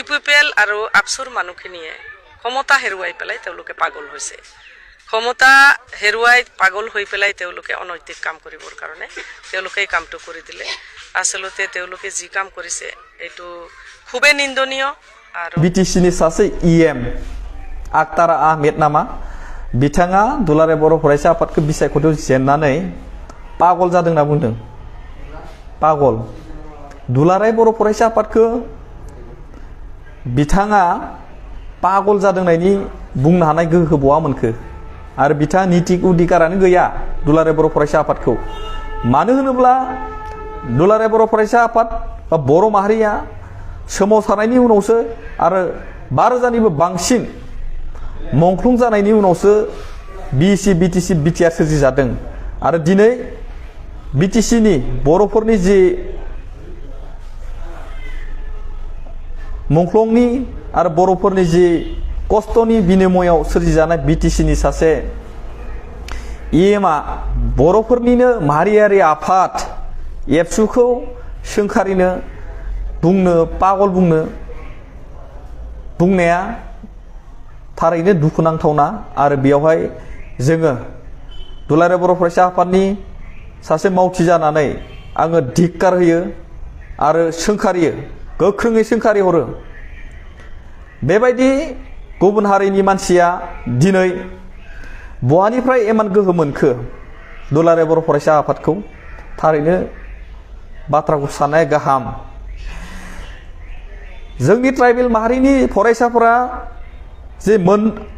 UPPL আৰু আপচুৰ মানুহখিনিয়ে ক্ষমতা হেৰুৱাই পেলাই তেওঁলোকে পাগল হৈছে ক্ষমতা হেৰুৱাই পাগল হৈ পেলাই তেওঁলোকে অনৈতিক কাম কৰিবৰ কাৰণে তেওঁলোকে এই কামটো কৰি দিলে আসলতে তেওঁলোকে যি কাম কৰিছে এইটো খুবেই নিন্দনীয় আৰু বিটিসিनि सासे ইএম আক্তার আহমেদ नामा बिथाङा दुलाराय बर' फरायसा आफादखौ बिसायख'थियाव जेननानै पागल जादों होनना बुंदों पागल दुलाराय बर' फरायसा आफादखौ बिथाङा पागल जादोंनायनि बुंनो हानाय गोहो बहा मोनखो आरो बिथाङा नितिक उदिकारानो गैया दुलाराय बर' फरायसा आफादखौ मानो होनोब्ला दुलाराय बर' फरायसा आफाद बा बर' माहारिया सोमावसारनायनि उनावसो आरो 5,000निबो बांसिन मंख्लं जानायनि उनावसो बिसि बिटिसि बिटिआर सोरजिजादों आरो दिनै बिटिसिनि बर'फोरनि जि मंख्लंनि आरो बर'फोरनि जि कस्तनि बिनिमयाव सोरजिजानाय बिटिसिनि सासे इएमआ बर'फोरनिनो माहारियारि आफाद एबसुखौ सोंखारिनो बुंनो पागल बुंनाया थारैनो दुखुनांथावना आरो बेयावहाय जोङो दुलाराय बर' फरायसा आफादनि सासे मावथि जानानै आङो धिक्कार होयो आरो सोंखारियो गोख्रोङै सोंखारि हरो बेबायदि गुबुन हारिनि मानसिया दिनै बहानिफ्राय इमान गोहो मोनखो दुलाराय बर' फरायसा आफादखौ थारैनो बाथ्राखौ साननाया गाहाम जोंनि ट्राइबेल माहारिनि फरायसाफोरा जे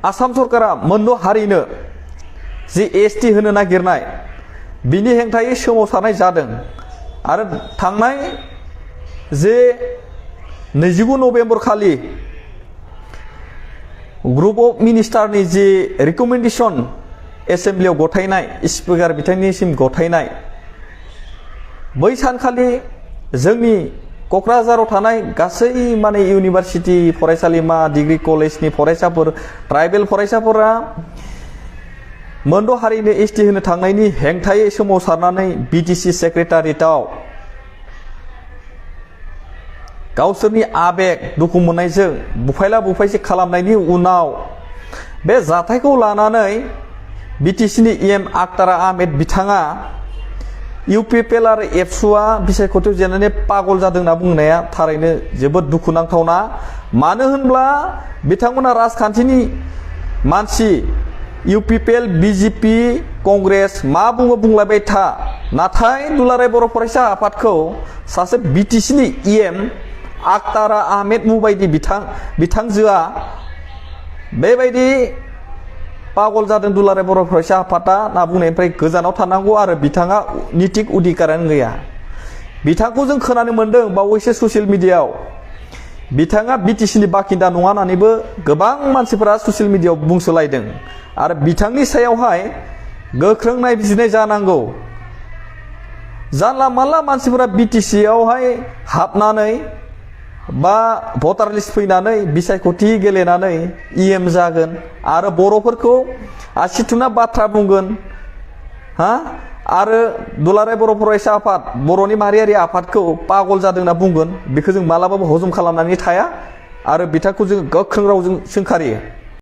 आसाम सरकारा मोनद' हारिनो जे एसटि होनो नागिरनाय बिनि हेंथायै सोमावसारनाय जादों आरो थांनाय जे 29 नभेम्बर खालि ग्रुप अफ मिनिस्टारनि जे रिकमेन्डेशन एसेम्ब्लियाव गथायनाय स्पिकार बिथांनिसिम गथायनाय बै सानखालि जोंनि क'क्राझाराव थानाय गासै माने इउनिभारसिटि फरायसालिमा डिग्री कलेजनि फरायसाफोर ट्राइबेल फरायसाफोरा मोनद' हारिनो एसटि होनो थांनायनि हेंथायै सोमावसारनानै बिटिसि सेक्रेटारियेटआव गावसोरनि आबेग दुखु मोननायजों बुफायला बुफायसि खालामनायनि उनाव बे जाथायखौ लानानै बिटिसिनि इएम आक्तार आहमेद बिथाङा इउपिपिएल आरो एबसुआ बिसायख'थियाव जेननानै पागल जादों होनना बुंनाया थारैनो जोबोद दुखुनांथावना मानो होनब्ला बिथांमोना राजखान्थिनि मानसि इउपिपिएल बिजेपि कंग्रेस मा बुङो बुंलायबाय था नाथाय दुलाराय बर' फरायसा आफादखौ सासे बिटिसिनि इएम आक्तार आहमेद मुबायदि बिथांजोआ बेबायदि पागल जादों दुलाराय बर' फरायसा आफादा ना बुंनायनिफ्राय गोजानाव थानांगौ आरो बिथाङा नितिक उदिकारानो गैया बिथांखौ जों खोनानो मोनदों बावैसो ससियेल मिडियायाव बिथाङा बिटिसिनि बाखिन्दा नङा होननानैबो गोबां मानसिफोरा ससियेल मिडियायाव बुंसोलायदों आरो बिथांनि सायावहाय गोख्रों नायबिजिरनाय जानांगौ जानला मानला मानसिफोरा बिटिसियावहाय हाबनानै बा भटार लिस्ट फैनानै बिसायख'थि गेलेनानै इएम जागोन आरो बर'फोरखौ आसि थुना बाथ्रा बुंगोन आरो दुलाराय बर' फरायसा आफाद बर'नि माहारियारि आफादखौ पागल जादों होनना बुंगोन बेखौ जों मालाबाबो हजम खालामनानै थाया आरो बिथांखौ जों गोख्रों रावजों सोंखारियो।